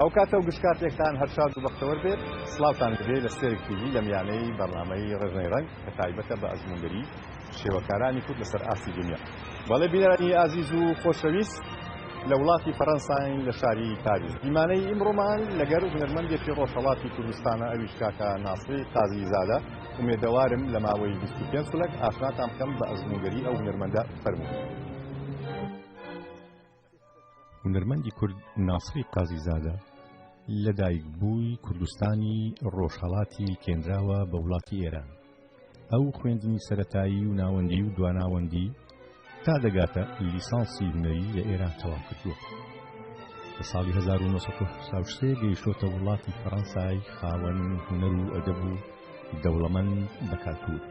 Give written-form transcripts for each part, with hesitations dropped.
ئەو کاتە و گشت کاتێکتان هەر شاد و بەختەوەر بێت. سڵاوتان لێبێ لە ستێرک تیڤی لە میانەی بەرنامەی ڕێژنەی ڕەنگ کە تایبەتە بە ئەزموونگەری شێوەکارانی کورد لەسەر ئاستی دنیا. بەڵێ بینەرانی ئازیز و خۆشەویست لە وڵاتی فەرەنساین لە شاری پاریس. دیمانەی ئیمڕۆمان لەگەر هونەرمەندێکی ڕۆژهەڵاتی کوردستانە ئەویش کاکە ناسری قازی زادە. ئومێدەوارم لە ماوەی 25 خولەک ئاشناتان بکەم بە ئەزموونگەری ئەو هونەرمەندە. فەرموو. هونەرمەندی کورد ناسری قازیزادە لەدایکبووی کوردستانی ڕۆژهەڵاتی لکێنراوە بە وڵاتی ئێران. ئەو خوێندنی سەرەتایی و ناوەندی و دواناوەندی تا دەگاتە لیسانسی هونەری لە ئێران تەواو کردووە. لە ساڵی 1973 گەیشتۆتە وڵاتی فەڕەنسای خاوەن هونەر و ئەدەب و دەوڵەمەند بە کەلتوور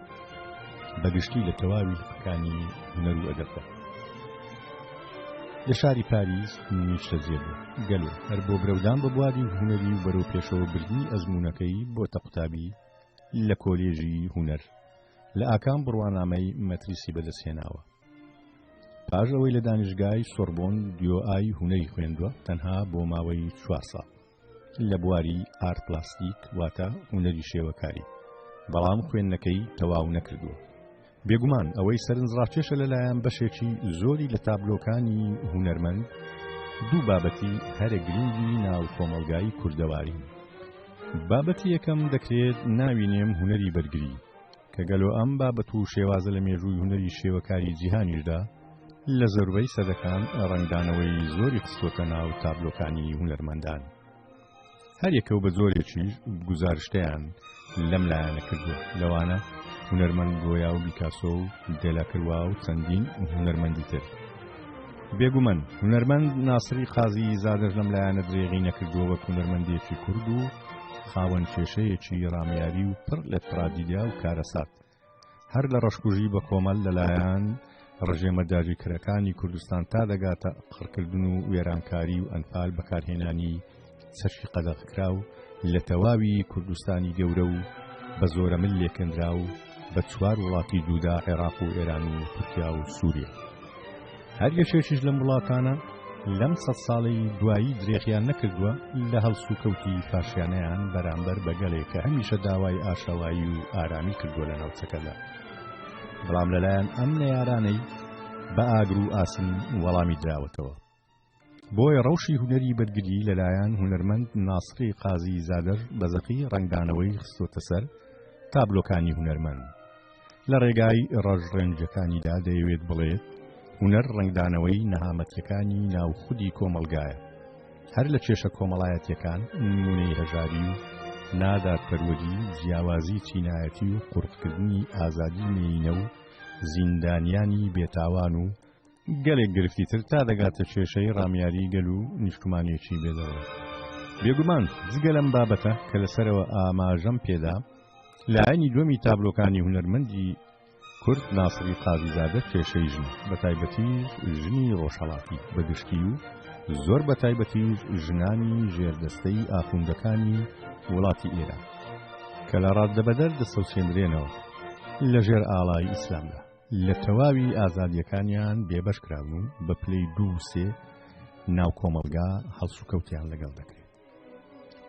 بەگشتی لە تەواوی لقەکانی هونەر و ئەدەبدا. لە شاری پاریس نیشتەجێ بوو. گەلۆ هەر بۆ برەودان بە بواری هونەری و بەرەو پێشەوە بردنی ئەزموونەکەی بۆتە قوتابی لە کۆلێژی هونەر لە ئاکام بڕوانامەی مەتریسی بەدەستهێناوە. پاش ئەوەی لە دانیشگای سۆربۆن دیۆئای هونەری خوێندووە تەنها بۆ ماوەی چوار ساڵ لە بواری art plastique واتە هونەری شێوەکاری بەڵام خوێندنەکەی تەواو نەکردووە. بێگومان ئەوەی سەرنجڕاکێشە لەلایەن بەشێکی زۆری لە تابلۆکانی هونەرمەند دوو بابەتی هەرە گرنگی ناو کۆمەڵگای کوردەوارین. بابەتی یەکەم دەکرێت ناوی نێم هونەری بەرگری، کە گەلۆ ئەم بابەت و شێوازە لە مێژووی هونەری شێوەکاری جیهانیشدا لە زۆربەی سەدەکان ڕەنگدانەوەی زۆری خستۆتە ناو تابلۆکانی هونەرمەندان. هەر یەکە و بە جۆرێکیش گوزارشتیان لەم لایەنە کردووە، لەوانە هونەرمەند گۆیا و بیکاسۆ و دێلاکروا و چەندین هونەرمەندی تر. بێگومەن هونەرمەند ناسری قازی زادەش لەم لایەنە درێغی نەکردووە وەک هونەرمەندێکی کورد و خاوەن کێشەیەکی ڕامیاری و پڕ لە تراجیدیا و کارەسات هەر لە ڕەشکوژی بە کۆمەل لەلایەن ڕژێمە داگیرکەرەکانی کوردستان تا دەگاتە قڕکردن و وێرانکاری و ئەنفال بەکارهێنانی چەکی قەدەغەکراو لە تەواوی کوردستانی گەورە و بە زۆرەمل لێکەنراو بە چوار وڵاتی جودا عێراق و ئێران و تورکیا و سووریا. هەر یەکێکیش لەم وڵاتانە لەم سەد ساڵەی دوایی درێغیان نەکردووە لە هەڵسوکەوتی فاشیانەیان بەرامبەر بە گەلێک کە هەمیشە داوای ئاشەوایی و ئارامی کردووە لە ناوچەکەدا، بەڵام لەلایەن ئەم نەیارانەی بە ئاگر و ئاسن وەڵامی دراوەتەوە. بۆیە ڕەوشی هونەری بەرگری لەلایەن هونەرمەند ناسری قازی زادەش بە زەقی ڕەنگدانەوەی خستۆتە سەر تابلۆکانی هونەرمەند. لە ڕێگای ڕەش ڕەنگەکانیدا دەیەوێت بڵێت هونەر ڕەنگدانەوەی نەهامەتیەکانی ناو خودی کۆمەڵگایە، هەر لە کێشە کۆمەڵایەتیەکان نمونەی هەژاری و نادادپەروەری و جیاوازی چینایەتی و قورخکردنی ئازادی مێینە و زیندانیانی بێتاوان و گەلێک گرفتی تر تا دەگاتە کێشەی ڕامیاری گەل و نیشتمانێکی بێدەوڵەت. بێگومان جگە لەم بابەتە کە لەسەرەوە ئاماژەم پێدا، لایەنی دووەمی تابلۆکانی هونەرمەندی کورد ناسری قازیزادە کێشەی ژنە، بەتایبەتیش ژنی ڕۆژهەڵاتی بە گشتی و زۆر بەتایبەتیش ژنانی ژێردەستەی ئاخوندەکانی وڵاتی ئێران کە لە ڕاددەبەدەر دەچەوسێندرێنەوە لەژێر ئاڵای ئیسلامدا. لە تەواوی ئازادییەکانیان بێبەش کراون و بە پلەی دوو و سێ ناو کۆمەڵگا هەڵسوکەوتیان لەگەڵ دەکرێت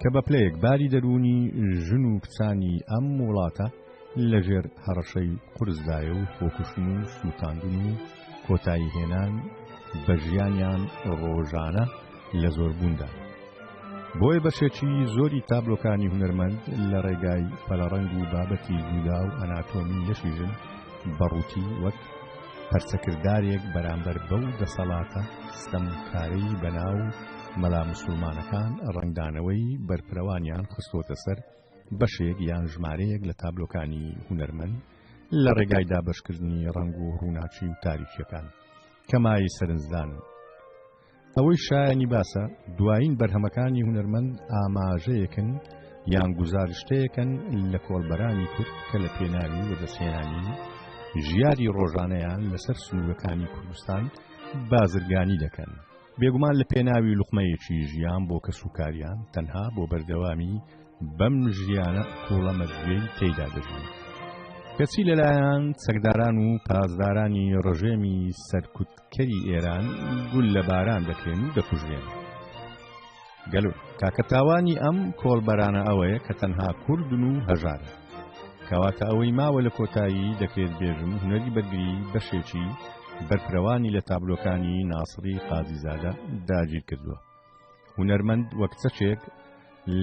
کە بە پلەیەک باری دەروونی ژن و کچانی ئەم وڵاتە لەژێر هەڕەشەی قورسدایە و خۆکوشتن و سووتاندن و کۆتایی هێنان بە ژیانیان ڕۆژانە لە زۆربووندا. بۆیە بەشێکی زۆری تابلۆکانی هونەرمەند لە ڕێگای پەلەڕەنگ و بابەتی جودا و ئەناتۆمی لەشی ژن بە ڕووتی وەک پەرچەکردارێک بەرامبەر بەو دەسەڵاتە ستەمکارەی بەناو مەلا موسوڵمانەکان ڕەنگدانەوەی بەرفرەوانیان خستۆتە سەر بەشێک یان ژمارەیەک لە تابلۆکانی هونەرمەند لە ڕێگای دابەشکردنی ڕەنگ و ڕووناکی و تاریکیەکان کە مایەی سەرنجدانن. ئەوەی شایانی باسە دوایین بەرهەمەکانی هونەرمەند ئاماژەیەکن یان گوزارشتەیەکن لە کۆڵبەرانی کورد کە لە پێناوی وەدەستهێنانی ژیاری ڕۆژانەیان لەسەر سنوورەکانی کوردستان بازرگانی دەکەن. بێگومان لە پێناوی لوقمەیەکی ژیان بۆ کەسوکاریان تەنها بۆ بەردەوامی بەم ژیانە قوڵە مەرگیەی تێیدا دەژین. کەچی لەلایەن چەکداران و پاسدارانی ڕژێمی سەرکوتکەری ئێران گوللەباران دەکرێن و دەکوژرێن. گەلۆ کاکە تاوانی ئەم کۆڵبەرانە ئەوەیە کە تەنها کوردن و هەژارن. کەواتە ئەوەی ماوە لە کۆتایی دەکرێت بێژم هونەری بەرگری بەشێکی بەرفرەوانی لە تابلۆکانی ناسڕی قازیزادە داگیر کردووە. هونەرمەند وەک چەکێک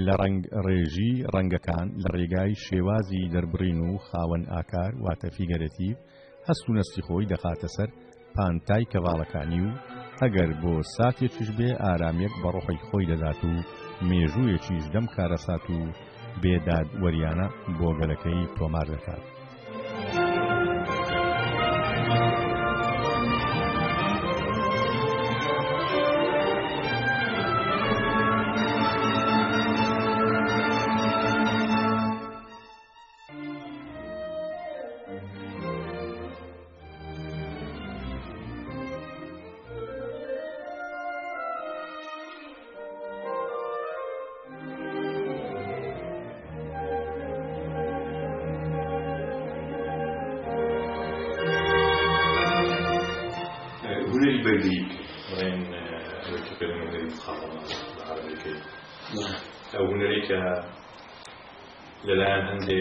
لە ڕەنگ ڕێژی ڕەنگەکان لە ڕێگای شێوازی دەربڕین و خاوەن ئاکار واتە فیگەرەتیڤ هەست و نەستی خۆی دەخاتە سەر پانتای کەڤاڵەکانی و ئەگەر بۆ ساتێکیش بێ ئارامیەک بە ڕۆحی خۆی دەدات و مێژوویەکیش لەم کارەسات و بێ دادوەریانە بۆ گەلەکەی تۆمار دەکات. هونەری بەرگری بڵێن ئەوەی کە پێ هونەری مقاوەمە بە عەرەبیەکەی ئەو هونەرەی کە لەلایەن هەندێ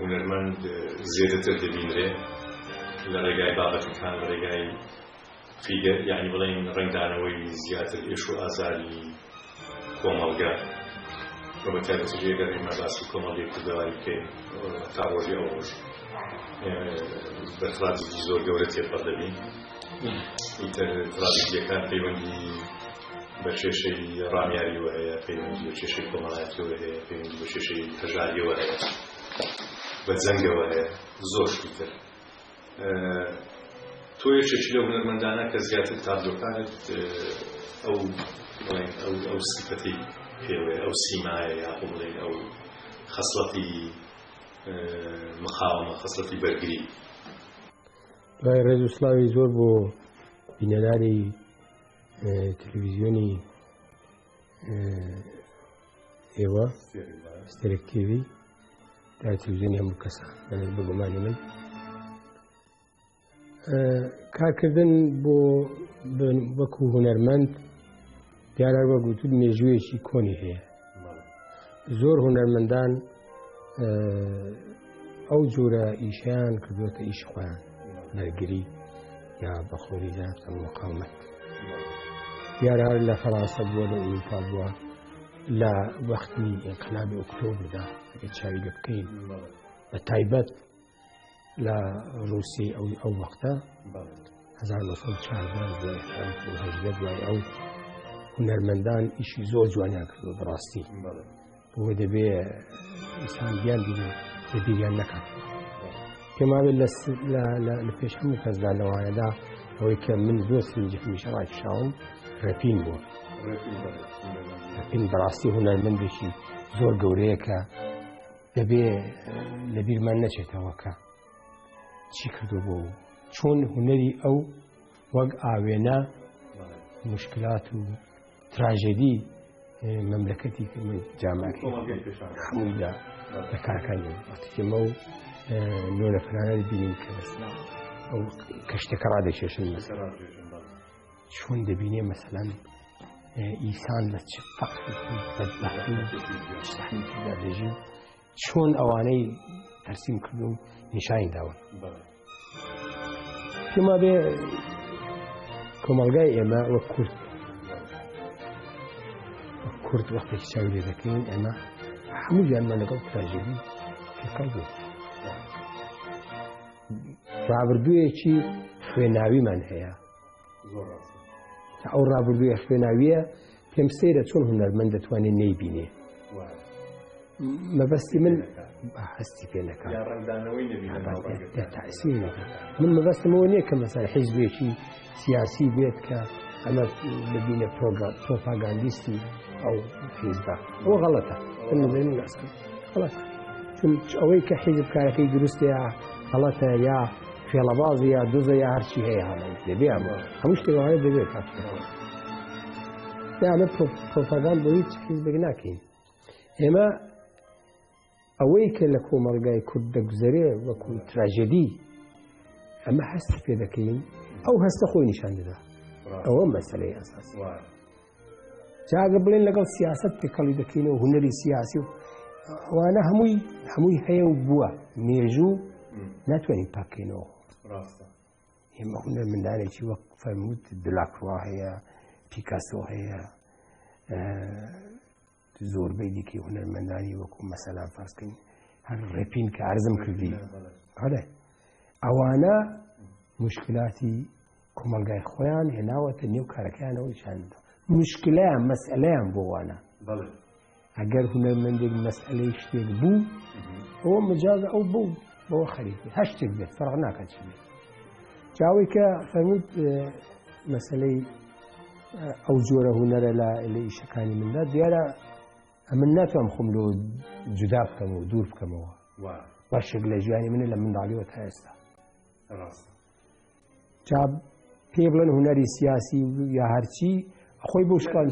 هونەرمەند زێدەتر دەبینرێ لە ڕێگای بابەتەکان لە ڕێگای فیگەر یعنی بڵێن ڕەنگدانەوەی زیاتر ئێش و ئازاری کۆمەڵگە و بە تایبەتیش ئەگەر ئێمە باسی کۆمەڵگەی کوردەواری بکەین تا ڕۆژی ئەو ڕۆژ بە تراجیدی زۆر گەورە تێپەڕ دەبین ئیتر تراجیدیەکان پەیوەندی بە کێشەی ڕامیاریەوە هەیە، پەیوەندی بە کێشەی کۆمەڵایەتیەوە هەیە، پەیوەندی بە کێشەی هەژاریەوە هەیە، بە جەنگەوە هەیە، زۆر شتی تر. تۆ یەکێکی لەو هونەرمەندانە کە زیاتر تابلۆکانت ئەو بڵێن ئەو ئەو سیفەتی پێوەیە، ئەو سیمایە یاخۆ بڵێن ئەو خەسڵەتی مقاومە، خەسڵەتی بەرگری. دوای ڕێز و سڵاوی زۆر بۆ بینەرانی تەلەڤیزیۆنی ئێوە ستێرک تیڤی تا تەلەڤیزیۆنی هەموو کەسە بەگومانی من کارکردن بۆ وەکو هونەرمەند دیارە وە گوتت مێژوویەکی کۆنی هەیە زۆر هونەرمەندان ئەو جۆرە ئیشیان کردوێتە ئیش خۆیان بەرگری یا بە خۆری جنابتان مقاومەت دیارە هەر لە فەرانسە بووە لە ئەوروپا بووە لە وەختی ئینقلابی ئۆکتۆبردا ئەگەر چاوی لێ بکەین بە تایبەت لە ڕووسی ئەو ئەو وەختە 1914 دوای ئەو هونەرمەندان ئیشی زۆر جوانیان کردووە بەڕاستی بۆ دەبێ ئینسان بیان بینێ لە بیریان نەکات پێم وابێت لە پێش هەموو کەسدا لەوانەدا ئەوەی کە من زۆر سرنجی هەمیشە ڕاکیشاوم ڕێپین بووە ڕێپین بەڕاستی هونەرمەندێکی زۆر گەورەیە کە دەبێ لە بیرمان نەچێتەوە کە چی کردو بۆ چۆن هونەری ئەو وەک ئاوێنە مشکلات و تراژێدی مەملەکەتی جامعەکەی هەموویدا لە کارەکانی وەختێکمە و نۆ نەفرانە بینین کە بەسنا ئەو کەشتەکە ڕادەکێشن مەسەلا چۆن دەبینێ مەسەلەن ئیسان لە چ فەقرێکی بەدبەختی و سەحمەتیدا دەژی چۆن ئەوانەی تەرسیم کردو و نیشانی داون پێما بێ کۆمەڵگای ئێمە وەک کورد کورد وەختێکی چاوی لێ دەکەین ئێمە هەموو ژیانمان لەگەڵ تراژێدی تێکەڵ بوو ڕابردوویەکی خوێناویمان هەیە ئەو ڕابردوویە خوێناویە پێم سەیرە چۆن هونەرمەند دەتوانێت نەیبینێ مەبەستی من هەستی پێ نەکات من مەبەستمەوە نییە کە مەسەر حیزبێکی سیاسی بێت کە ئەمە ببینە پرۆپاگاندیستی ئەو حیزبە ئەوە غەڵەتە من غەڵەتە چون ئەوەی کە حیزب کارەکەی دروستە یا غەڵەتە یا فێڵەبازی یا دزە یا هەرچی هەیە هەڵەی دەبێ ئەمە هەموو شتێک وایە دەبێت ئەمە پرۆپاگاند بۆ هیچ حیزبێک ناکەین ئێمە ئەوەی کە لە کۆمەڵگای کورد دەگوزەرێ وەکو تراژێدی ئەمە هەست پێ دەکەین ئەو هەستە خۆی نیشان دەدا ئەوە مەسلەی ئەساس. جاگە بڵێن لەگەڵ سیاست تێکەڵی دەکەینەوە هونەری سیاسی و ئەوانە هەمووی هەمووی هەیە و بووە مێژوو ناتوانین پاکەینەوە. ڕاستە. ئێمە هونەرمەندانێکی وەک فەرمووت دلاکروا هەیە، پیکاسۆ هەیە، زۆربەی دیکەی هونەرمەندانی وەکو مەسەلان فەرزکەین هەر ڕێپین کە عەرزم کردی، ئەڵێ ئەوانە مشکلاتی کۆمەڵگای خۆیان هێناوەتە نێو کارەکەیانەوە چاندە مشکلەیان مەسئلەیان بۆ وانە. ئەگەر هونەرمەندێک مەسئلەی شتێک بوو ئەوە مجازە ئەو بوو بەوە خەریکی هەر شتێک بێت فەرق ناکات چی بێت. جاوەی کە فەرمووت مەسەلەی ئەو جۆرە هونەرە لە ئیشەکانی مندا دیارە ئەمن ناتوانم خۆم لۆ جودا بکەمەوە دوور بکەمەوە. بەشێک لە ژیانی منە لە منداڵیەوە تا ئێستا. جا پێ بڵێن هونەری سیاسی یا هەرچی خۆی بۆ شکان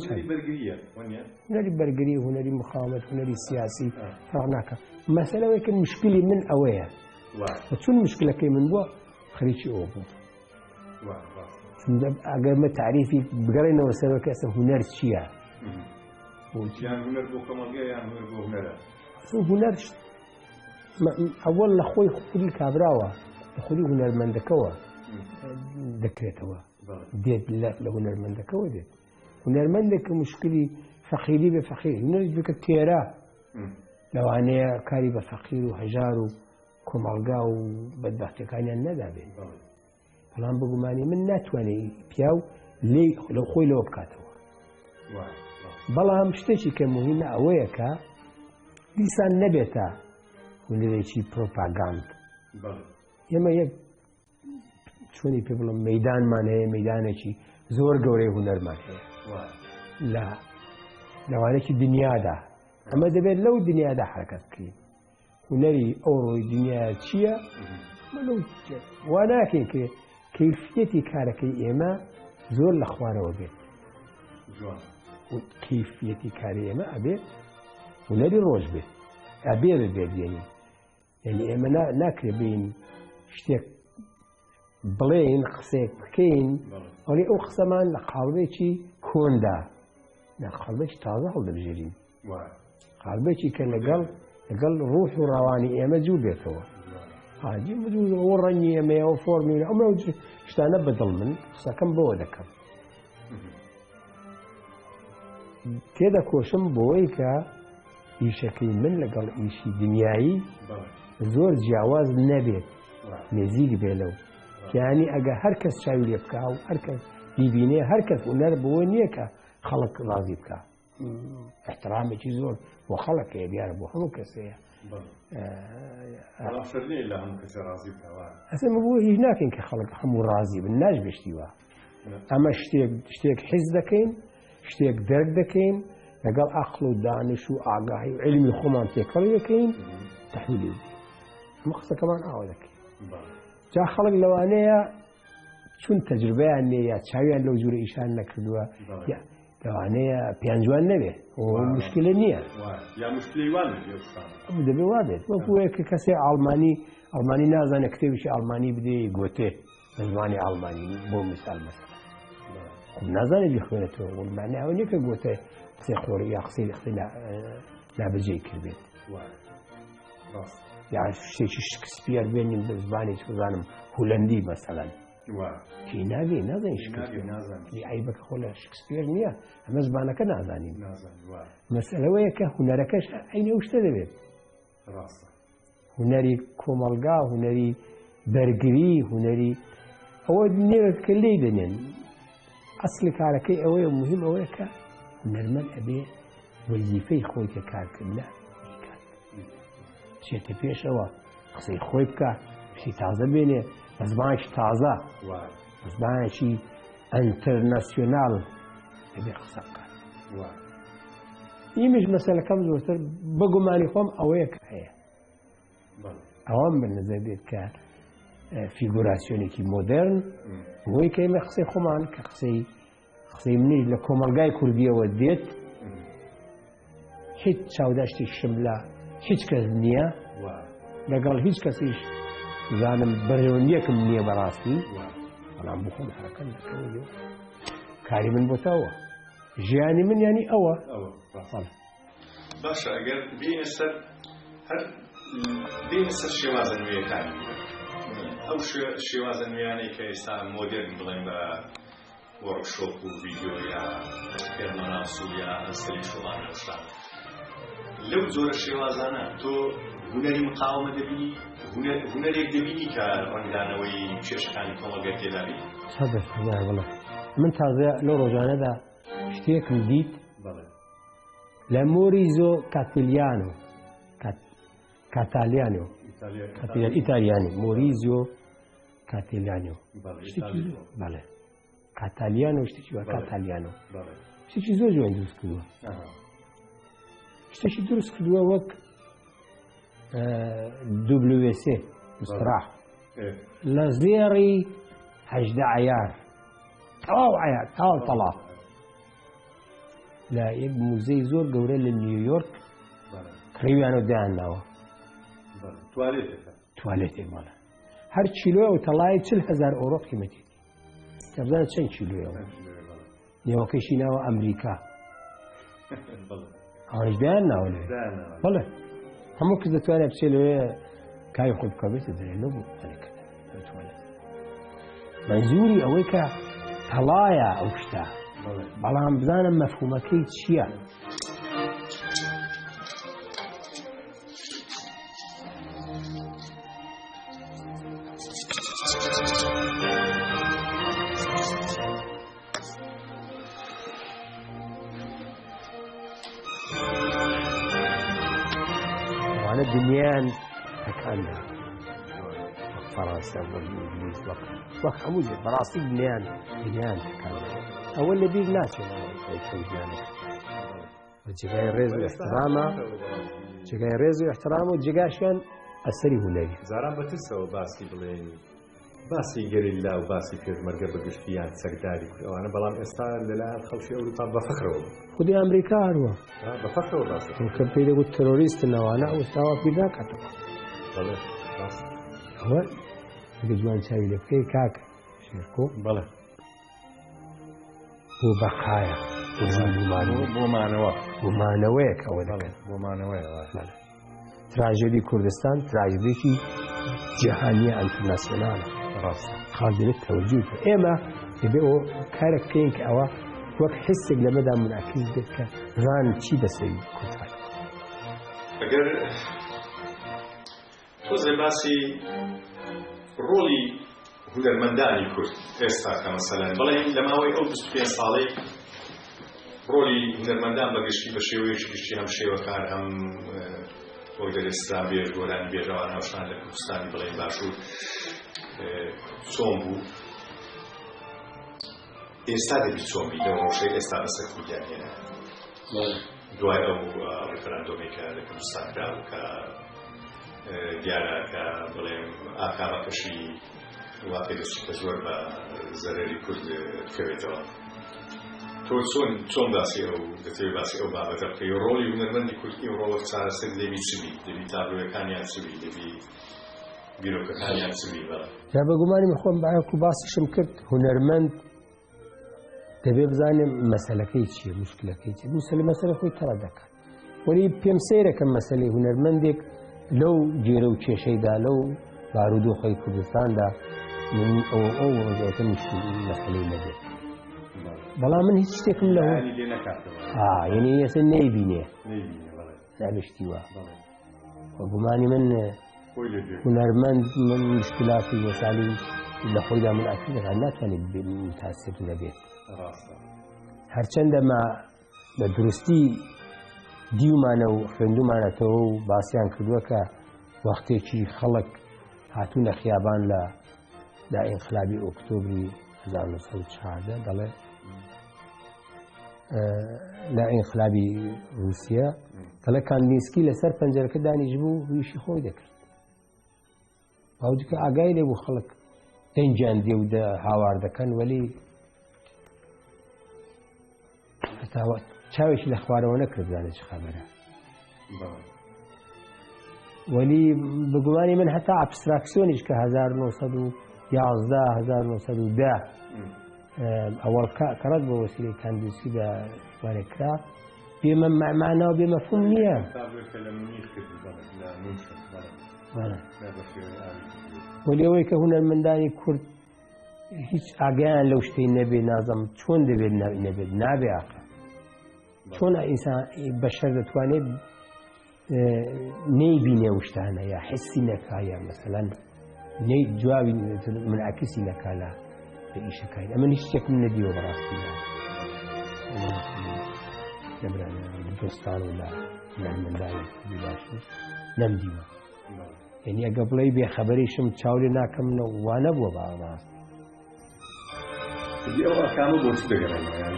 هونەری بەرگری، هونەری مقاومەت، هونەری سیاسی فەرق ناکە. مەسەلەوەی کە مشکلی من ئەوەیە چون مشکلەکەی من بووە خەریکی ئەوە بوو. ئەگەر مە تعریفی بگەڕێنەوە سەرەوە کە ئێستا هونەر چییە؟ یان هونەر بۆ کۆمەڵگە یان هونەر بۆ هونەرە؟ هونەر ئەوەڵ لە خۆی خودی کابراوە، لە خودی هونەرمەندەکەوە دەکرێتەوە، دێت لە هونەرمەندەکەوە دێت. هونەرمەندێک کە مشکلی فەقیری بێ فەقیر، هونەرێک بێ کە تێرە، لەوانەیە کاری بە فەقیر و هەژار و کۆمەڵگا و بەدبەختیەکانیان نەدابێت. بەڵام بەگومانی من ناتوانێت پیاو لێی لە خۆی لەوە بکاتەوە. بەڵام شتێکی کە مهمە ئەوەیە کە دیسان نەبێتە هونەرێکی پرۆپاگاند. ئێمە یەک چۆنی پێ بڵم مەدانمان هەیە، مەدانێکی زۆر گەورەی هونەرمان هەیە لە لەوانێکی دنیادا. ئەمە دەبێت لەو دنیادا حرکت بکەین. هونەری ئەوڕۆی دنیا چییە؟ وا ناکەین کە کەیفیەتی کارەکەی ئێمە زۆر لە خوارەوە بێت. کەیفیەتی کاری ئێمە ئەبێت هونەری ڕۆژ بێت، ئەبێ ببێت. یعنی ئێمە ناکرێ بین شتێک بڵێین، قسەیەک بکەین، ئەڵێ ئەو قسەمان لە قاڵبێکی کۆندا، لە قاڵبێکی تازە هەڵدەبژێرین، قاڵبێکی کە لەگەڵ ڕوح و ڕەوانی ئێمە جوو بێتەوە. حاجی بجوو ئەوە ڕەنگی ئێمەیە، ئەوە فۆرمی ئەمە شتانە بەدڵ من قسەکەم بۆ دەکەم. تێدەکۆشم بۆی کە ئیشەکەی من لەگەڵ ئیشی دنیایی زۆر جیاواز نەبێت، نزیک بێ لەو. یعنی ئەگە هەر کەس چاوی لێ بکا و هەر کەس بیبینێ، هەر کەس هونەر بۆ نییە کە خەڵک ڕازی بکا. احترامێکی زۆر بۆ خەڵک هەیە، دیارە بۆ هەموو کەسەیە. ئەسە بۆ هیچ ناکەین کە خەڵک هەموو ڕازی بن، ناش بێشتی وا. ئەمە شتێک حیز دەکەین، شتێک دەرک دەکەین، لەگەڵ عەقڵ و دانش و ئاگاهی و عیلمی خۆمان تێکەڵی دەکەین، تەحویلی بدەین. ئەمە قسەکەمان ئاوا دەکەین. جا خەڵک لەوانەیە چون تەجربەیان نییە یا چاویان لەو جورە ئیشان نەکردووە، یا لەوانەیە پێیان جوان نەبێ، ئەوە مشکلە نییە. یا مشکلەی وان نەبێ ئەو شتانە. ئەو دەبێ وا بێت. وەکو وەیە کە کەسێ ئەڵمانی نازانێت کتێبێکی ئەڵمانی بدێ گۆتێ بە زمانی ئەڵمانی بۆ مثال مەسەلەن. خب نازانێت بیخوێنێتەوە، وەڵ معنی ئەوە نییە کە گۆتێ قسەی خۆری یا قسەی نابەجێی کردبێت. یا شتێکی شکسپیر بێنین بە زمانی چۆزانم هولەندی مەسەلەن. کی نابێ، نازانین شکسپیر. لی عیبەکە خۆ لە شکسپیر نییە، ئەمە زمانەکە نازانین. مەسەلەوەیە کە هونەرەکەش عینی ئەو شتە دەبێت. هونەری کۆمەڵگا، هونەری بەرگری، هونەری ئەوە نییە کە لێی دەنێن. ئەسلی کارەکەی ئەوەیە، مهم ئەوەیە کە هونەرمەند ئەبێ وەزیفەی خۆی کە کارکردنە بیکات، بچێتە پێشەوە، قسەی خۆی بکە، شتی تازە بێنێ بە زمانێکی تازە، بە زمانێکی ئەنتەرناسیۆنال ئەبێ قسە بکات. ئیمەش مەسەلەکەم زۆرتر بەگومانی خۆم ئەوەیە کە هەیە. ئەوەم بە نظر بێت کە فیگوراسیۆنێکی مۆدێرن بۆی کە ئێمە قسەی خۆمان کە قسەی منیش لە کۆمەڵگای کوردیەوە دێت، هیچ چاوداشتێکیشم لە هیچ کەس نییە، لەگەڵ هیچ کەسیش زانم بەرژەوەندیەکم نییە بەڕاستی، بەڵام بۆ خۆم حرەکەم دەکەم کاری من بۆتەوە. ژیانی من یانی ئەوە. ئەوە ڕاستە. باشە ئەگەر بێینە سەر هەر بێینە سەر شێوازە نوێیەکانی هونەر، ئەو شێوازە نوێیانەی کە ئێستا مۆدێرن بڵێن بە وۆرکشۆپ و ڤیدیۆ یا پێرمانانس و یا ئەنسەلی شۆڵان و شتانە، لەو جۆرە شێوازانە تۆ هونەری مقاومە دەبینی؟ هونەرێک دەبینی کە ڕەنگدانەوەی کێشەکانی کۆمەڵگای تێدا بی؟ سەدر هەزار بەڵێ. من تازە لەو ڕۆژانەدا شتێکم دیت لە مۆریزۆ کاتیلیانۆ، کاتالیانۆ، ئیتالیانی، مۆریزیۆ کاتیلیانۆ، شتێکی بەڵێ کاتالیانۆ، شتێکی وا کاتالیانۆ، شتێکی زۆر جوان دروست کردووە. شتێکی دروست کردووە وەک WC مستراح لە زێڕی 18 عیار، تەواو عیار، تەواو تەڵا، لە یەک موزەی زۆر گەورە لە نیویۆرک کڕیویانە و دایانناوە. توالێتێک بەڵێ. هەر کیلۆ ئەو تەڵای 40,000 ئۆرۆ قیمەتێتی. تەبزانە چەند کیلۆیەوە؟ نێوەکەشی ناوە ئەمریکا. ئەوانیش دایان ناوە لەوێ. بەڵێ هەموو کەس دەتوانێت بچێت لەوێ کاری خۆی بکە، بێتە دەرێ نەبوو توالێت. مەنزوری ئەوەی کە تەڵایە ئەو شتە، بەڵام بزانم مەفهومەکەی چییە. ئەوانە دنیایان تەکاندا، وەک فەڕەنسا، وەک ئینگلیز، وەک هەموو جێ. بەڕاستی دنیایان تەکاندا. ئەوە لەبیر ناچێت ئەوەی کە ژیانێک جێگای ڕێز و احترامە، جێگای ڕێز و احترام و جێگاشیان ئەسەری هونەری. زاران بەترسەوە باسی بڵێن باسی گەریلا و باسی پێشمەرگە بەگشتی یان چەکداری کورد ئەوانە، بەڵام ئێستا لەلایەن خەڵکی ئەوروپا بە فەخرەوە. خودی ئەمریکا هەروە بە فەخرەوە باسی کە پێی دەگوت ترۆریستن ئەوانە، ئەو ئێستا وا پیر ناکاتەوە. بەڵێ ڕاست. ئەوە ئەگە جوان چاوی لێ بکەی کاک شێرکۆ، بەڵێ بۆ بەقایە، بۆ زیندوومانەوە، بۆ مانەوە، بۆ مانەوەیەک ئەوە دەکەن، بۆ مانەوەیە. بەڵێ تراژێدی کوردستان تراژێدێکی جیهانیە، ئەنتەرناسیۆنالە. ڕاستە. خەڵک دەبێت تەوەجوه بکات. ئێمە دەبێت ئەوە کارێک بکەین کە ئەوە وەک حسێک لەمەدا منعکس بێت کە ڕان چی بەسەری کورد هات. ئەگەر تۆزێ باسی ڕۆڵی هونەرمەندانی کورد ئێستا کە مەسەلەن بڵێن لە ماوەی ئەو 25 ساڵەی ڕۆڵی هونەرمەندان بەگشتی بە شێوەیەکی گشتی، هەم شێوەکار، هەم وەک دەرێ سترانبێژ، گۆرانی بێژەوان، هاوشان لە کوردستانی بڵێن باشوور چۆن بوو، ئێستا دەبی چۆن بی لەو ڕەوشەی ئێستا بەسەر کوردیان هێنا دوای ئەو ڕیفراندۆمێک کە لە کوردستان کرا و کە دیارە کە بڵێم ئاکامەکەشی وا پێدەچێت کە زۆر بە زەرەری کورد بکەوێتەوە. تۆ چۆن چۆن باسی ئەو دەتەوێت باسی ئەو بابەتە بکەی؟ ڕۆڵی هونەرمەندی کورد ئیمڕۆ وەک چارەسەر دەبی چ بی؟ دەبی تابلۆیەکانیان چ بی؟ دەبی بیرۆکەکانیان چ بی؟ بەڵێ جا بە گومانی من خۆم باوەکو باسیشم کرد، هونەرمەند دەبێ بزانێ مەسەلەکەی چییە، مشکلەکەی چییە. مەسەلە خۆی تەڕە دەکات. وەلی پێم سەیرەکە مەسەلەی هونەرمەندێک لەو گێرە و کێشەیدا، لەو بارودۆخی کوردستاندا، من ئەو ئەو ڕۆژێتە مەسەلەی نەبێت. بەڵام من هیچ شتێکم لە یعنی ئێستا نەیبینێ، نابشتی وا. گومانی من هونەرمەند من مشکلاتی وەسالی لە خۆیدا من ئەکرد دەکات، ناتوانێت متاسر نەبێت. هەرچەندە ما بە دروستی دیومانە و خوێندومانەتەوە و باسییان کردووە کە وەختێکی خەڵک هاتوونە خیابان لە ئینقلابی ئۆکتۆبری 1914، دەڵێ لە ئینقلابی رووسیا، دەڵێ کاندینسکی لەسەر پەنجەرەکە دانیش بوو، ویشی خۆی دەکرد، باوجی کە ئاگای لێ بوو خەڵک دەنگیان دێ و هاوار دەکەن، وەلی هەتا چاوێکی لە خوارەوە نەکرد بزانێت چ خەبەرە. وەلی بگومانی من هەتا ئابستراکسیۆنیش کە 1911، 1910 ئەوەڵ کەڕەت بە وەسیلەی کاندنسکی بە وانێ کرا بێ مانا و بێ مەفهوم نییە. وەلی ئەوەی کە هونەرمەندانی کورد هیچ ئاگایان لەو شتەی نەبێ، نازم چۆن دەبێت نەبێت، نابێ ئاقا. چۆن ئینسان بەشەر دەتوانێت نەیبینێ ئەو شتانە یا حسی نەکا یا مەسەلەن نەی جوابی منعکسی نەکا لە ئیشەکانی. ئەمە هیچ شتێکم نەدیوە بەڕاستی لە دۆستان و لە هونەرمەندانی کوردی باشوور نەمدیوە. یعنی ئەگە بڵێ بێخەبەریشم چاو لێ ناکەم وا نەبووە بە ڕاست. ئەو ئاکامە بۆ چ دەگەڕێنەوە؟ یان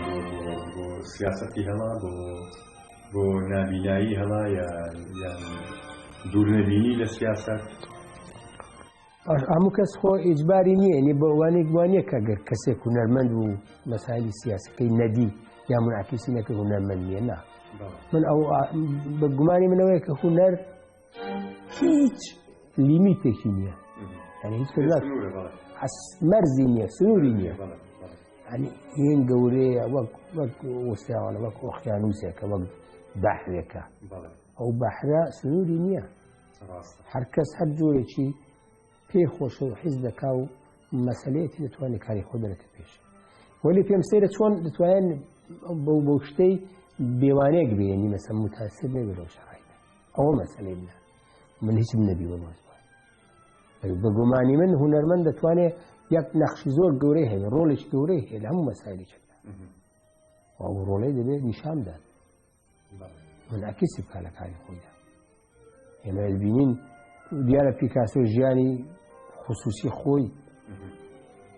بۆ سیاسەتی هەڵا، بۆ نابینایی هەڵا، یان دوورنەبینی لە سیاسەت؟ هەموو کەس خۆ ئیجباری نییە، یعنی بۆ وانێک وانە کە گەر کەسێک هونەرمەند بوو مەسایلی سیاسەکەی نەدی یا منعکسی نەکرد هونەرمەند نییە. نا، من ئەو بە گومانی منەوەیە کە هونەر هیچ لیمیتێکی نییە، یعنی هیچ مەرزی نییە، سنووری نییە. یعنی هێن گەورەیە وەک وەک وسیاوانە، وەک ئۆقیانوسێکە، وەک بەحرێکە. ئەو بەحرە سنووری نییە، هەر کەس هەر جۆرێکی پێی خۆشە و حیز دەکا و مەسەلەیەکی دەتوانێت کاری خۆ بەرێتە پێش. وەلی پێم سەیرە چۆن دەتوانێت بەو شتەی بێوانەیەک بێ، یعنی مەسەلەن متاسر نەبێت لەو شەڕایدا. ئەوە مەسەلەی منە، من هیچم نەبیوە بۆ. بە گومانی من هونەرمەند دەتوانێت یەک نەخشی زۆر گەورەی هەیە، ڕۆڵێکی گەورەی هەیە لە هەموو مەسایلێکدا، ئەو ڕۆڵەی دەبێت نیشان بدات، منعکسی بکا لە کاری خۆیدا. ئێمە بینین دیارە پیکاسۆ ژیانی خصوصی خۆی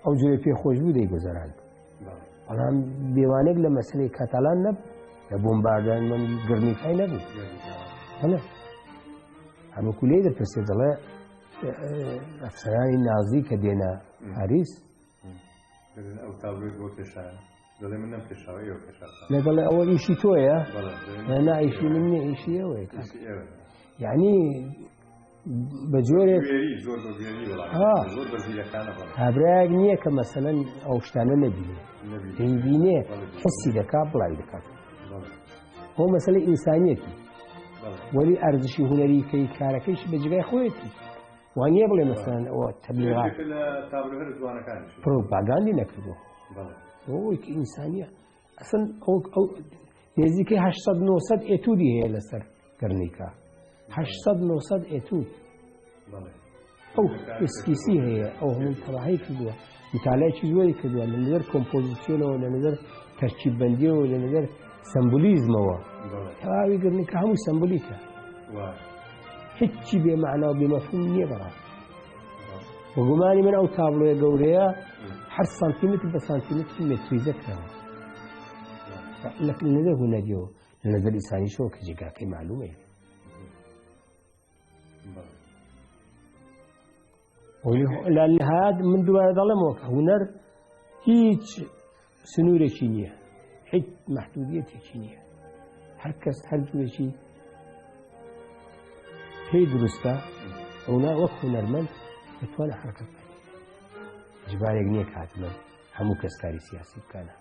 ئەو جۆرە پێ خۆش بوو دەیگوزەراند، بەڵام بێوانێک لە مەسلەی کاتالان نەبوو، لە بۆمباردان من گرنیکای نەبوو. بەڵێ هەموو لێی دەپرسێت، دەڵێ ئەفسەرانی نازی کە دێنە پاریس ئەو تابلۆی بۆ کێشایە، دەڵێ من نەم کێشاوە، ئێوە کێشاوە. لەگەڵ ئەوە ئیشی تۆیە؟ نا، ئیشی من نییە، ئیشی ئێوەیە. یعنی بە جۆرێک کابرایەک نییە کە مەسەلەن ئەو شتانە نەبینێ، دەیبینێ، حسی دەکا، بڵاوی دەکات. بۆ مەسەلەی ئینسانیەتی، وەلی ئەرزشی هونەریکەی کارەکەیش بە جێگای خۆیەتی. وانییە بڵێ مەسەلەن ئەوە تەبلیغات پرۆپاگاندی نەکردووە، ئەوەی کە ئینسانیە. ئەسڵەن ئەو نزیکەی 800 900 ئێتودی هەیە لەسەر گەرنیکا، 800 900 ئێتود ئەو ئسکیسی هەیە، ئەو هەموو تەواهی کردووە، مطالعەیەکی زۆری کردووە لە نظر کۆمپۆزیسیۆنەوە، لە نظر تەرکیببندیەوە، لە نظر سەمبولیزمەوە. تەواوی گرنیکا هەموو سەمبولیکە، هیچی بێمەعنا و بێمەفهوم نییە بەڕاست. بە گومانی من ئەو تابلۆیە گەورەیە هەر سانتیمتر بە سانتیمتر مێتریزە کراوە لە نظر هونەریەوە، لە نظر ئینسانیشەوە کە جێگاکەی معلومە. لە نهایەت من دووبارە دەڵێمەوە کە هونەر هیچ سنوورێکی نییە، هیچ مەحدودیەتێکی نییە، هەر کەس هەر جورێکی پێی دروستە ئەونا وەک هونەرمەند دەتوانێت حرەکەت بکات. جبارێک نییە کە حتمەن هەموو کەس کاری سیاسی بکەنە.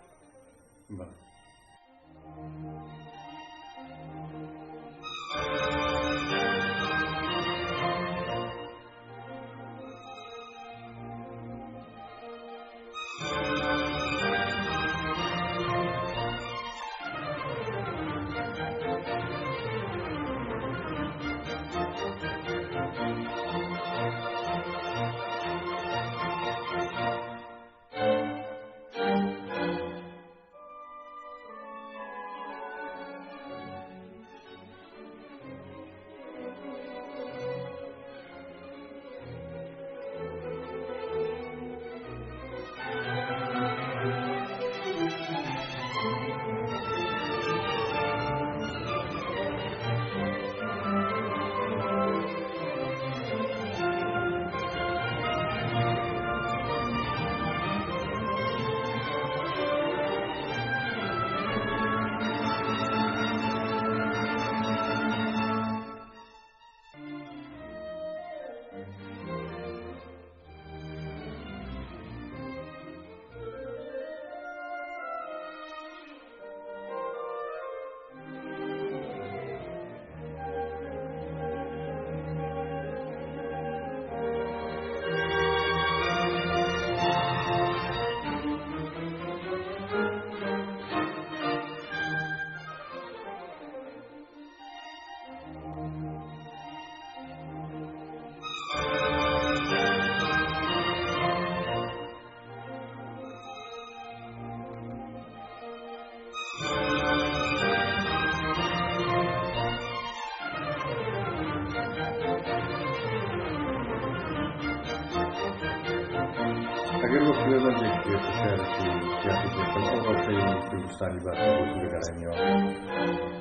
هونەرمەندێک بێ پرسیارێکی زیاتر دەکەم، ئەو ڕەوشەی کوردستانی باشوور بۆ چی دەگەڕێنیەوە؟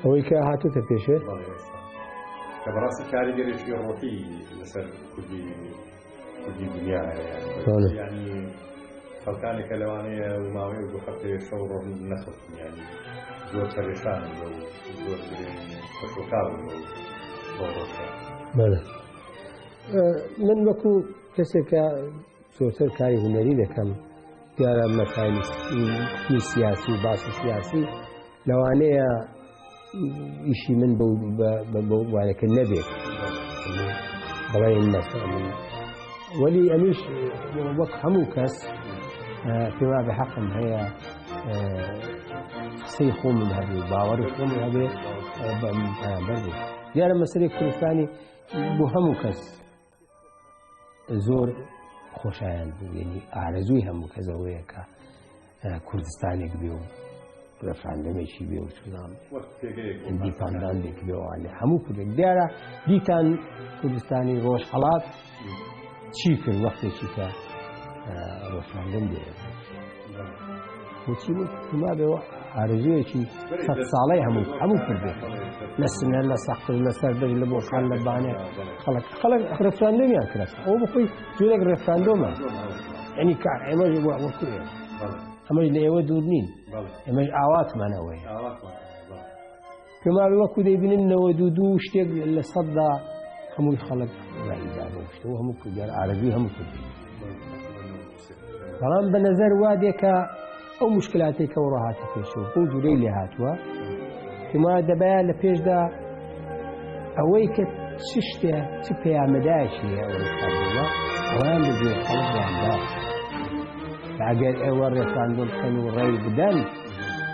ئەوەی کە هاتووتە پێشێ؟ بەڵێ ئێستا کە بەڕاستی کاریگەرێکی ڕۆحی لەسەر کوردی کوردی دنیا هەیە. بەڵێ. یعنی خەڵکانێکە لەوانەیە و ماوەی ئەو دوو هەفتەیە شەو ڕۆژ نەخەوتن، یعنی زۆر پەرێشانن بەو، زۆر پەشۆکاون بەو بەو ڕەوشە. بەڵێ. من وەکو کەسێکە زۆرتر کاری هونەری دەکەم، دیارە مەسایلی سیاسی و باسی سیاسی لەوانەیە ئیشی من بەو وانەکە نەبێت، بڵێن مەسەڵەن من. وەلی ئەمیش وەک هەموو کەس پێوا بە حەقم هەیە قسەی خۆمم هەبێ و باوەڕی خۆم هەبێ بەرامبەر بوو. دیارە مەسەلەی کوردستانی بۆ هەموو کەس زۆر خۆشایان بوو، یعنی ئارەزووی هەموو کەس ئەوەیە کە کوردستانێک بێ و ڕێفراندەمێکی بێ و چونام ئیندیپاندانێک بێ وانێ هەموو کوردێک. دیارە دیتان کوردستانی ڕۆژهەڵات چی کرد وەختێکی کە ڕێفراندەم دێ؟ بۆچی ما بێ ئارەزوویەکی سەد ساڵەی هەموو کوردێک لە سنە، لە سەقز، لە سەردەشت، لە بۆکان، لە بانێ خەڵک ڕێفراندەمیان کرد. ئەوە بخۆی جۆرێک ڕێفراندۆمە، یعنی کار ئێمە وەکو ئێمە ئەمەش لە ئێوە دوور نین، ئێمەش ئاواتمان ئەوەیە. پێماوێ وەکو دەیبینن 92 شتێک لە سەددا هەمووی خەڵک ڕایدا بۆ شتەوە، هەموو کوردیان ئارەزووی هەموو کوردی. بەڵام بە نەزەر وا دێ کە ئەو مشکلاتێک کە وەڕۆ هاتە پێشەوە بۆ جوورەی لێ هاتووە، پێما دەبایە لە پێشدا ئەوەی کە چ شتێ چ پەیامەدایەکی هەیە ئەو ڕێفراندۆمە ئەویان بە گوێی خەڵک بیاندا. ئەگەر ئێوە ڕێفراندۆم بکەن و ڕێی بدەن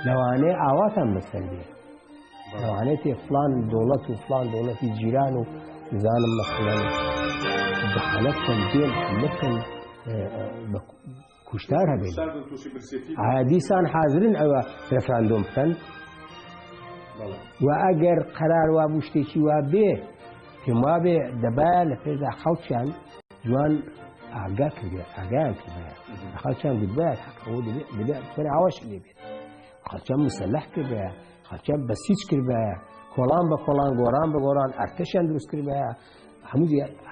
لەوانەیە ئاواتان بەسەر بێ، لەوانەیە تێ فلان دەوڵەت و فلان دەوڵەتی جیران و زانم مەسەلەن بەهانە بکەن، بێن حملە بکەن، بە کوشتار هەبێت. ئایا دیسان حاضرن ئەوە ڕێفراندۆم بکەن؟ و ئەگەر قەرار وا بوو شتێکی وا بێ، پێم وا بێ دەبایە لە پێشدا خەڵکیان جوان ئاگا کردێ، ئاگایان کردایە، خەڵکیان گوتبایە حەق ئەوە دەبێ بتوانێ ئاواشی لێ بێت، خەڵکیان مسەلح کردایە، خەڵکیان بەسیج کردایە، کۆڵان بە کۆڵان، گۆڕان بە گۆڕان، ئەرتەشیان دروست کردایە،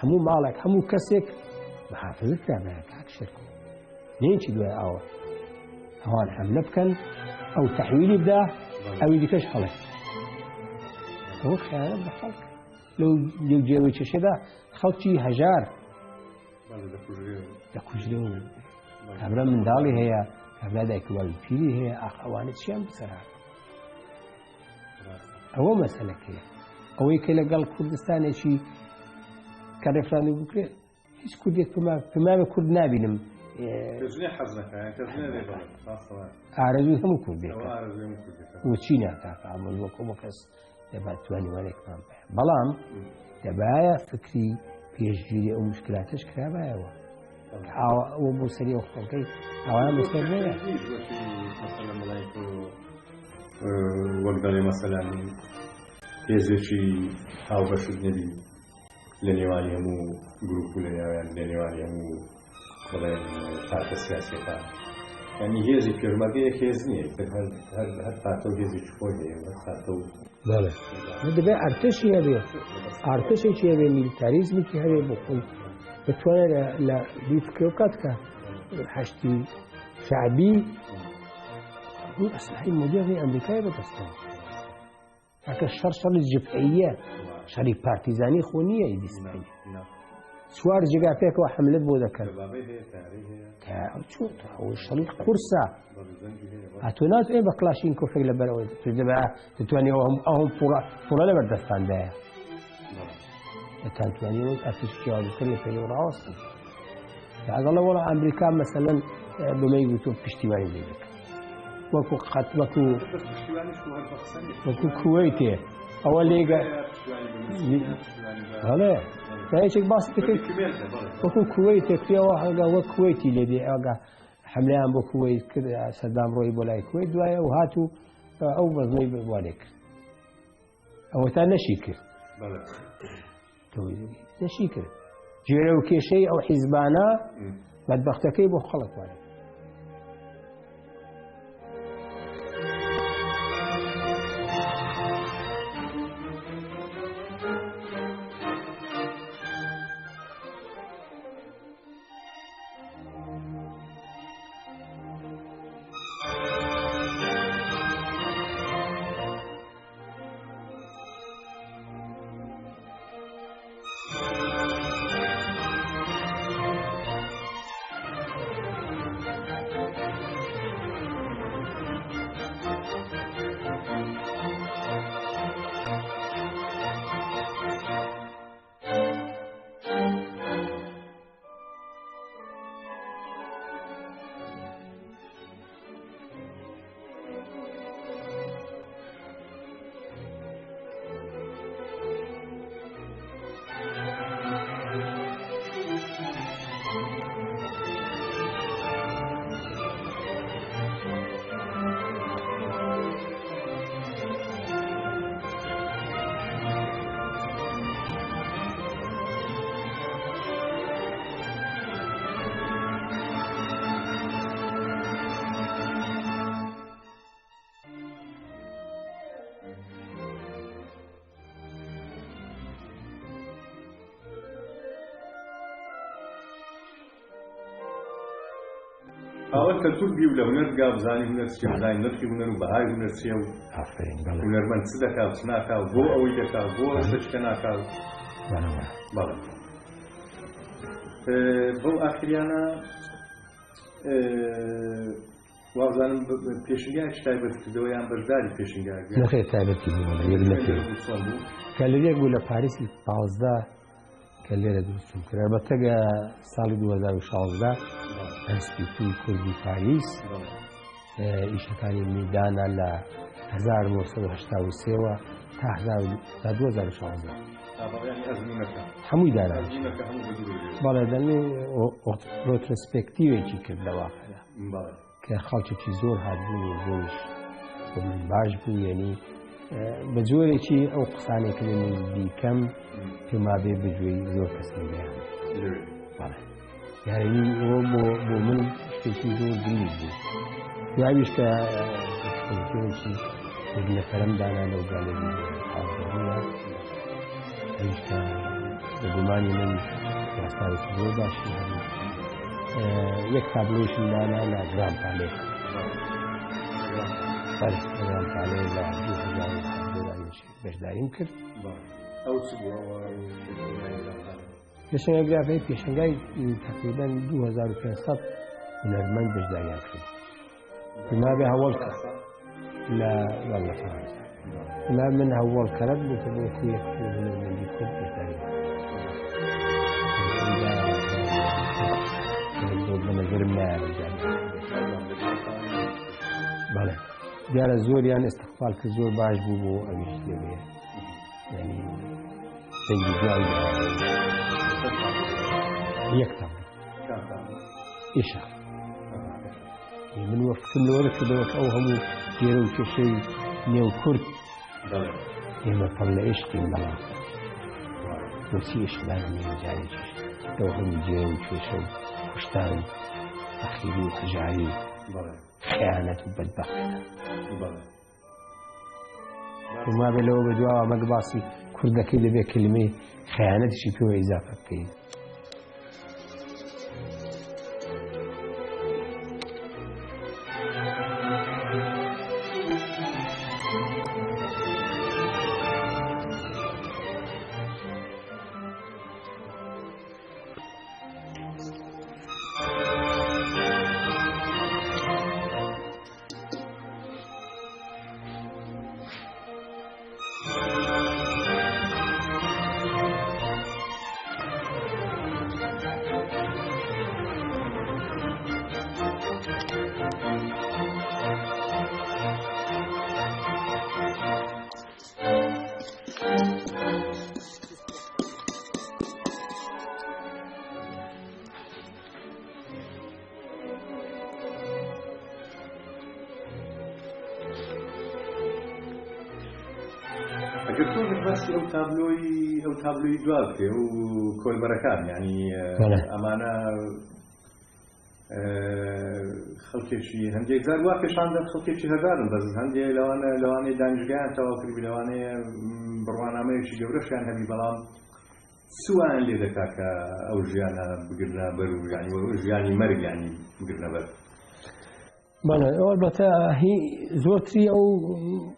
هەموو ماڵێک، هەموو کەسێک محافظە کرابایە. کاک شێرکۆ نێنچی دوای ئاوە ئەوان حملە بکەن، ئەو تەحویلی بدا، ئەوی دیکەش هەڵێ. ئەوە خیانەت بە خەڵک لەو جێوەی چێشەدا خەڵکی هەژار دەکوژرێ و کابرا منداڵی هەیە، کابرا دایک و باوکی پیری هەیە، ئاخ ئەوانە چیان بەسەر هات؟ ئەوە مەسەلەکەیە. ئەوەی کە لەگەڵ کوردستانێکی کە ڕێفراندۆم بکرێت، هیچ کوردێک پێماوێ کورد نابینم. ئارەزووی هەموو کوردێکە. و چی ناکات؟ ئەمە وەکو بۆ کەس دەبات توانیوانێکمان بێ، بەڵام دەبایە فکری پێشگیری ئەو مشکلاتەش کرابایەوە. ئەوە بۆ سەری ئەو خەڵکەی ئەوان بەسەر نەیە. وەک دەڵێ مەسەلەن هێزێکی هاوبەشت نەبی لە نێوانی هەموو گروپ و لە نێوانی هەموو بڵێن پارتە سیاسیەکان. یعنی هێزی پێشمەرگەیەک هێز نییە، هەر پارتە و هێزێکی خۆی هەیە، هەر پارتە و بەڵێ. دەبێ ئەرتەشی هەبێ، ئەرتەشێکی هەبێ، میلیتاریزمێکی هەبێ بۆ خۆی بتوانێت لە بیر فکرە بکات کە حەشتی شەعبی هەموو ئەسلحەی مۆدێرنی ئەمریکای بەدەستەوە. ئەکە شەڕ شەڕی جبهەیە، شەڕی پارتیزانی خۆ نییە ئیدی سبحی. چوار جێگا پێکەوە حملت بۆ دەکەن. ئەو شەڕی قورسە. ئەتۆ ناتوانێ بە کلاشین کۆفێک لەبەرەوە دەتوانێ ئەوم پوڕە لەبەر دەستاندایە. دەتانتوانی ئەوەی ئەرتەشی جیاواز بکەن لە پێنج ڕاوەستن. لەگەڵ وەڵا ئەمریکا مەسەلەن بەمەی گوتووە پشتیوانی لێ دەکەن. وەکو قەت وەکو کوەیتێ ئەوە لێگە بەڵێ یەکێک باس دەکرد وەکو کوەیتێ پێوە هەگا وەک کوەیتی لێ دێ، ئەگا حملەیان بۆ کوەیت کرد، سەدام ڕۆی بۆ لای کوەیت، دوایە ئەو هات و ئەو بەزمەی وانێ کرد. ئەوە تا نەشی کرد. نەشی کرد. گوێرە و کێشەی ئەو حیزبانە بەدبەختەکەی بۆ خەڵک وانێ. خاوەن کەلتور بی و لە هونەر بگا بزانی هونەر چیە بزانی نرخی هونەر و بەهای هونەر چیە و ئافەرین بەڵێ هونەرمەند چ دەکا و چ ناکا و بۆ ئەوەی دەکا و بۆ ئەو شتە ناکا و بەڵێ وایە. بەڵێ بەو ئاخریانە وابزانم پێشنگایش تایبەت کردەوە یان بەشداری پێشنگایەک بوو؟ نەخێر تایبەتی بوو بەڵێ یەک نەکرد چۆن بوو؟ گەلەریەک بوو لە پاریسی 15 کە لێرە دروستم کرد ئەلبەتە گە ساڵی 2016 ئەنستیتوی کوردی پاریس ئیشەکانی منی دانا لە 1983ەوە تا 2016 هەمووی دانا بەڵێ دەنێ ڕۆترسپێکتیوێکی کرد لە واقعدا کە خەڵکێکی زۆر هاتبوون و زۆریش بۆ من باش بوو یعنی بە جۆرێکی ئەو قسانێک کە من دیکەم پێم وابێ بەگوێی زۆر کەس نەگەیان بەڵێ یعنی ئەوە بۆ من شتێکی زۆر گرنگ بوو دواییش کە ئێکسپۆزیسیۆنێکی یەک نەفەرم دانا لەو گالەری پازدەهەمە ئەویش کە بە گومانی من ڕاستاوێکی زۆر باشی هەبوو یەک تابلۆیشم دانا لە گران پالێ بەڵێ گران پالێ لە 2017 بەشداریم کرد ئەو چ بوو؟ پێشەنگای گرافی پێشەنگای تقریبا 2500 هونەرمەند بەشداریان کرد پێمابێ هەوڵ لە والله فەرەنسا ما من هەوڵ کەرەت بوو کە بۆ کویەک هونەرمەندی کورد بەشداری بە نظرم نایە بەڵێ دیارە زۆریان استقبال کرد زۆر باش بوو بۆ ئەویش لەوێ یعنی دەنگی جوان یەک تابلۆ ئیشە من وەفکم لەوە دەکردەوە کە ئەو هەموو گێرە و کێشەی نێو کورد ئێمە پڕ لە عیشقین بەڵام بۆچی عیشقدان نییە جارێکیش لەو هەموو گێرە و کێشە و کوشتار و فەقیری و هەژاری و خیانەت و بەدبەختیدا پێم وابێ لەوە بە دواوە مەگ باسی کوردەکەی دەبێ کلمەی خیانەتیشی پێوە ئیزافە بکەین. ئەگەر تۆزێک باسی ئەو تابلۆی ئەو تابلۆی دوا بکەی ئەو کۆلبەرەکان یعنی ئەمانە خەڵکێکی هەندێک جار وا پێشان دەن خەڵکێکی هەژارن بەس هەندێک لەوانە لەوانەیە دانیشگایان تەواو کردبی لەوانەیە بڕوانامەیەکی گەورەشیان هەبی بەڵام چ وایان لێ دەکا کە ئەو ژیانە بگرنە بەر و یعنی ژیانی مەرگ یعنی بگرنە بەر؟ بەڵێ ئەلبەتە هی زۆرتری ئەو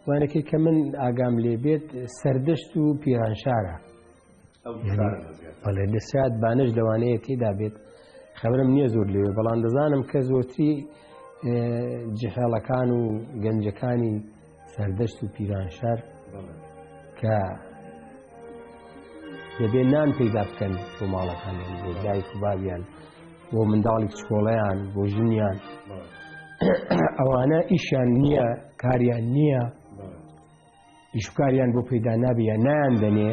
وانەکەی کە من ئاگام لێ بێت سەردەشت و پیرانشارە بەڵێ لە سات بانەش لەوانەیە تێدا بێت خبرم نییە زۆر لێ بەڵام دەزانم کە زۆرتری جحێڵەکان و گەنجەکانی سەردەشت و پیرانشار کە دەبێ نان پەیدا بکەن بۆ ماڵەکانیان بۆ دایک و بابیان بۆ منداڵی کچکۆڵەیان بۆ ژنیان ئەوانە ئیشیان نییە کاریان نییە ئیشکاریان بۆ پەیدا نابێ یا نایان دەنێ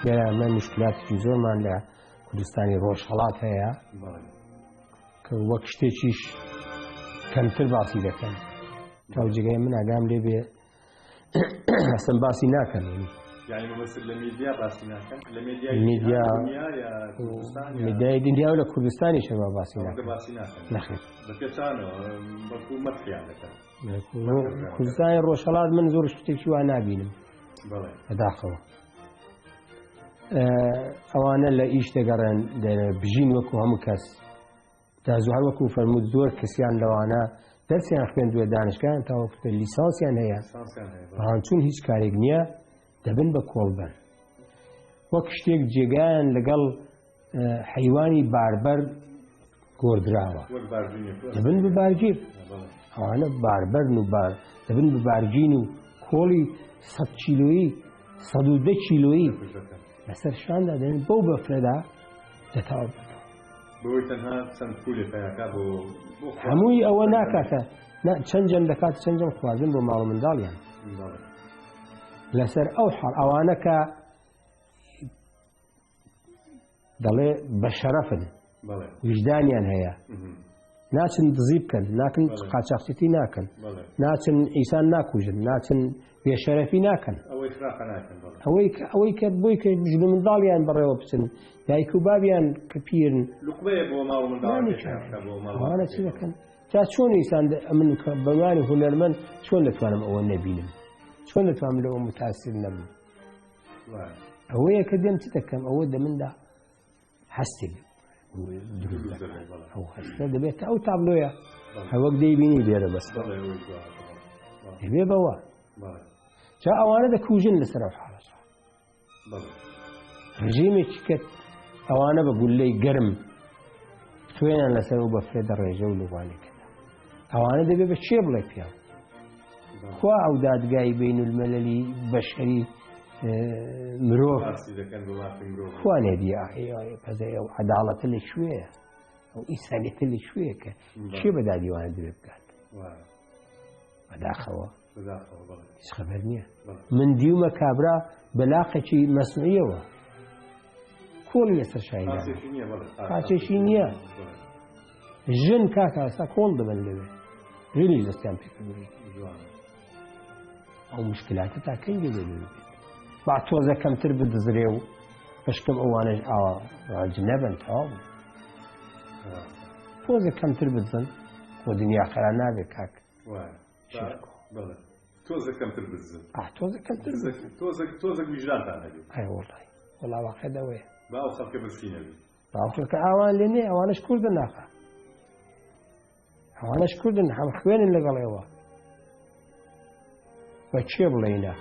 لێرە ئەمە مشکلاتێکی زۆرمان لە کوردستانی ڕۆژهەڵات هەیە کە وەک شتێکیش کەمتر باسی دەکەن تا جێگای من ئاگام لێ بێ ئەسم باسی ناکەن یعنی مەبەستت لە میدیا باسی ناکەن لە میدیای میدیا دنیا یا کوردستان یا میدیای دنیا و لە کوردستانیش هەروە باسی ئەوەندە ناکەن باسی ناکەن نەخێر بە پێچانەوە بەڵکو مەدحیان دەکەن کوردستانی ڕۆژهەڵات من زۆر شتێکی وا نابینم بەڵێ بەداخەوە ئەوانە لە ئیش دەگەڕێن بژین وەکو هەموو کەس. تا زوو هەر وەکو فەرمووت زۆر کەسیان لەوانە دەرسیان خوێندووە دانشگایان تەواو کردووە لیسانسیان هەیە بەڵام چون هیچ کارێک نییە دەبن بە کۆڵبەر وەک شتێک جێگایان لەگەڵ حیوانی باربەر گۆردراوە دەبن بە بارگیر ئەوانە باربەرن و بار دەبن بە بارگین و کۆڵی 100 کیلۆیی 110 کیلۆیی لەسەر شاندا دەن بەو بەفرەدا دەتاو بۆی تەنها چەند پولێ پەیاکا بۆ هەمووی ئەوە ناکاتە چەند جەم دەکات چەند جەم خواردن بۆ ماڵ منداڵیان لەسەر ئەو حاڵ ئەوانە کە دەڵێ بە شەرەفن ویژدانیان هەیە ناچن دزی بکەن ناکەن قاچاخچێتی ناکەن ناچن ئیسان ناکوژن ناچن بێشەرەفی ناکەن ئەوەی کە ئەوەی کە بۆی کە ژن و منداڵیان بەڕێوە بچن دایک و بابیان کە پیرن ئەوانە چی دەکەن جا چۆن ئینسان من بەوانی هونەرمەند چۆن دەتوانم ئەوە نەبینم چۆن دەتوانم لەوە متاسر نەبم ئەوەیە کە دێم چ دەکەم ئەوە دە مندا هەستێک دروست دەکات ئەو هەستە دەبێتە ئەو تابلۆیە هەوەک دەیبینی لێرە بەس دەبێ بەوە جا ئەوانە دەکوژن لەسەر ئەو حاڵەش ڕژیمێکی کە ئەوانە بە گولەی گەرم خوێنیان لەسەر و بەفرێ دەڕێژە و لوانێکەدا ئەوانە دەبێ بە چێ بڵێ پیاو خوا ئەو دادگای بین المەلەلی بەشەری مرۆڤ خوانێ دی پەزەیە و عەداڵەتە لە کوێیە ئەو ئینسانیەتە لە کوێیە کە کێ بە دادیوانە دەبێ بکات بەداخەوە هیچ خەبەر نییە من دیومە کابرا بەلاقێکی مەسنوعیەوە کۆڵی لەسەر شای قاچێکی نییە ژن کاکە ئێستا کۆڵ دەبن لەوێ ژنیش دەستیان پێکردووی ئەو مشکلاتە تا کەی دەبێت بێت با تۆزە کەمتر بدزرێ و بەشکم ئەوانەش ئاوا ڕاج نەبن تەواو تۆزە کەمتر بدزن خۆ دنیا خەرا نابێت کاک تۆزە کەمتر بدزن تۆزە کەمتر تۆزە ویژدانتان هەبێت ئەی وەڵای وەڵا واقع دەوەیە با ئەو خەڵکە برسی نەبێت با ئەو خەڵکە ئاوان لێ نێ ئەوانەش کوردن ناخە ئەوانەش کوردن هەم خوێنن لەگەڵ ئێوە بە کێ بڵێینە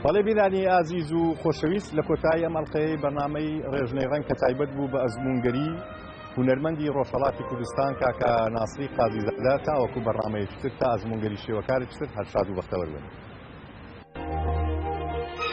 بەڵێ بینانی ئازیز و خۆشەویست لە کۆتایی ئەم ئەڵلقەیە بەرنامەی ڕێژنەی ڕەنگ کە تایبەت بوو بە ئەزمونگەری هونەرمەندی ڕۆژهەڵاتی کوردستان کاکە ناسری قازیزادە تاوەکو بەرنامەیەکی تر تا ئەزمونگەری شێوەکارێکی تر هەر شاد و بەختەوەر بن.